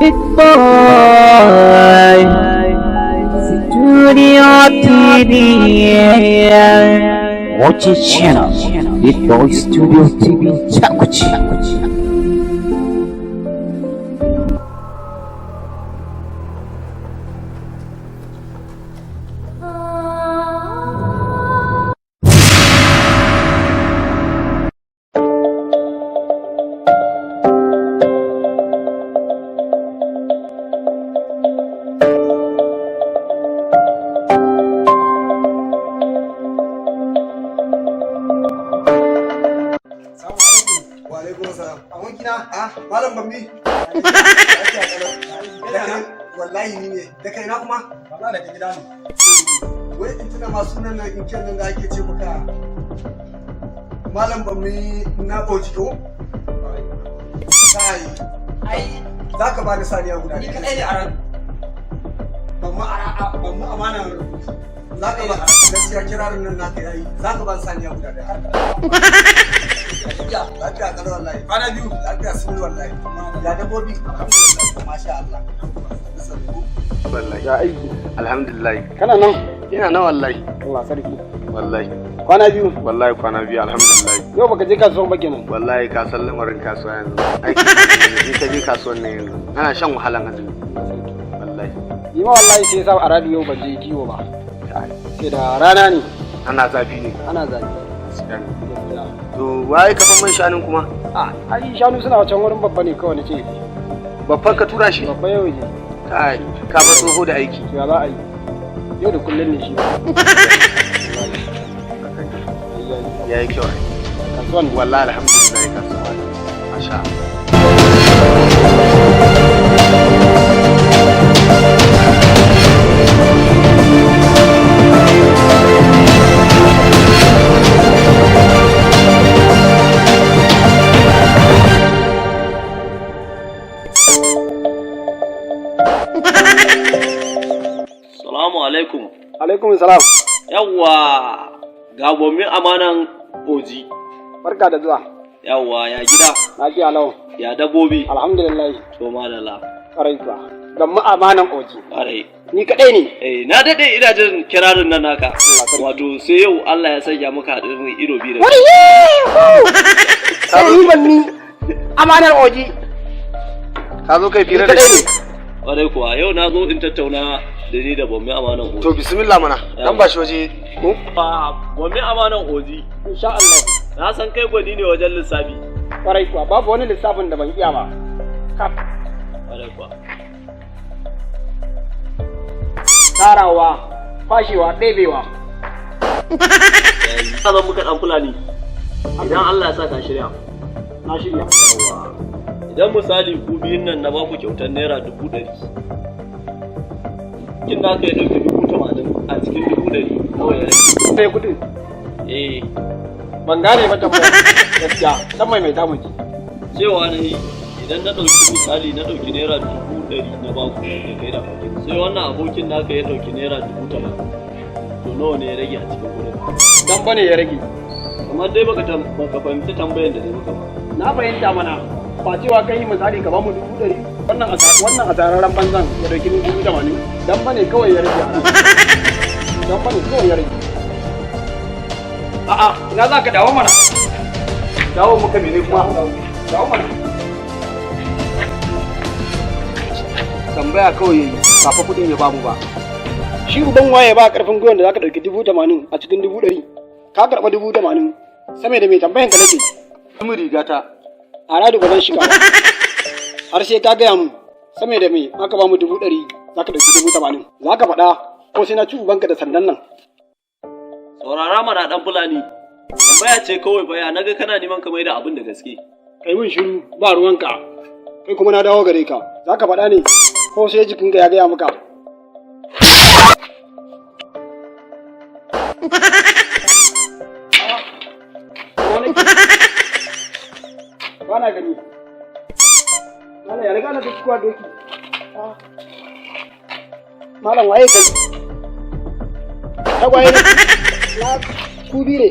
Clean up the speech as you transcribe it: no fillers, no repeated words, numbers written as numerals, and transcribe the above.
Big Boy Studio TV. Watch channel Big Boy Studio TV Chakuchi. Wa alaikum salam. Abokina, ah, Malam Bambi. Wallahi ni ne. Da kai na kuma? Wallahi daga gida ne. Wai in tuna ma sunan nan in kyan nan da ake ce maka. Malam Bambi na Oji ko? Kai, Ai, za ka bani saniya guda ni ɗaya. kaɗai ne a ran. Ban mu ara ban mu amanar. Za ka ba gaskiya kirarin nan naka yayi. Za ka bani saniya guda ɗaya. Ya, Lafiya kalau wallahi. kwana biyu. Lafiya sun wallahi. Ya dabbobi? Alhamdulillah. Masha Allah. Sannu. Wallahi. Ya aiki. Alhamdulillah. Kana nan? Ina nan wallahi. Allah sarki. Wallahi. Kwana biyu. Wallahi kwana biyu alhamdulillah. Yau baka je kasuwan ba kenan. Wallahi ka san lamarin kasuwa yanzu. Aiki in ka je kasuwan nan yanzu. Ana shan wahalan azumi. Allah sarki. Wallahi. Ni ma wallahi sai sa a radio ban je kiwo ba. Sai da rana ne Ana zafi ne. ana zafi. Gaskiya ne. Gaskiya. To waye kafan man shanun kuma? A ai shanu suna can wurin babba ne kawai nace. Babban ka tura shi? Babba yau je. Kai, ka bar tsoho da aiki. To ya za a yi? Yau da kullun ne shi. Yayi kyau ai. Kasuwan Wallahi alhamdulillah kasuwa. Masha Allah. Salamu alaikum. Alaikum salam. Yawwa ga gomin amanan Oji. Barka da zuwa. Yawwa ya gida, Lafiya lau. ya dabbobi. Alhamdulillah. To madalla. Kwarai kuwa. Gamma amanan oji. Ƙwarai. Ni kadai ne. Eh na dade ina jin kirarin nan naka. sarki. Wato sai yau Allah ya sanya maka haɗin ido biyu da Wani Sai ni ban ni amanar oji. Ka zo kai Ni fira da kadai shi. ne. Ƙwarai kuwa yau na zo in tattauna da ni da gomin amanan Oji. To bismillah mana. Dan ba shi waje ko? Gomin amanan Oji. Insha Allah. Na san kai gwani ne wajen lissafi. Kwarai kuwa babu wani lissafin da ban iya ba. Kaf. Ƙwarai kuwa. Tarawa, kwashewa, ɗebewa. Yayi. Ka zan muka ɗan Fulani. Idan Allah ya sa ka shirya. Na shirya. Idan misali ku biyun nan na baku kyautar ₦100,000. Kin da aka yi ɗauki 80,000 a cikin 100,000 nawa ya rage. Sai kuɗin. Eh, Ban gane ba tambaya. Gaskiya, dan mai mai damun ki. cewa na yi idan na ɗauki misali na ɗauki ₦100,000 na baku da kai da abokin. Sai wannan abokin naka ya ɗauki ₦80,000. To nawa ne ya rage a cikin kuɗin? Dan bane ya rage. Kamar dai baka fahimci tambayan da na maka ba. Na fahimta mana. Ba cewa kai misali ka bamu 100,000. Wannan asararren banzan ya ɗauki 80,000. Dan bane kawai ya rage. Dan bane kawai ya rage. A'a, ina za ka dawo mana? Dawo muka mene kuma? Dawo mana. Tambaya kawai yayi. Ba fa kudin ya bamu ba. Shi uban waye ba karfin gwiwan da zaka dauki 80,000 a cikin 100,000. Ka karba 80,000. Same da mai tambayan ka nake. Mu rigata. A radu ba zan shiga ba. Har sai ka gaya mun same da mai aka ba mu 100,000 zaka dauki 80,000. Zaka faɗa ko sai na ci ubanka da sandan nan. Saurara mana ɗan Fulani. Tambaya ce kawai baya naga kana neman ka maida abin da gaske. Kai mun shiru ba ruwanka. Kai kuma na dawo gare ka. Zaka faɗa ne ko sai jikinka ya gaya maka. Ba na gani. Malam ya riga na ta cikuwa doki. Malam waye kai? Tagwaye ne? Na ku biyu ne.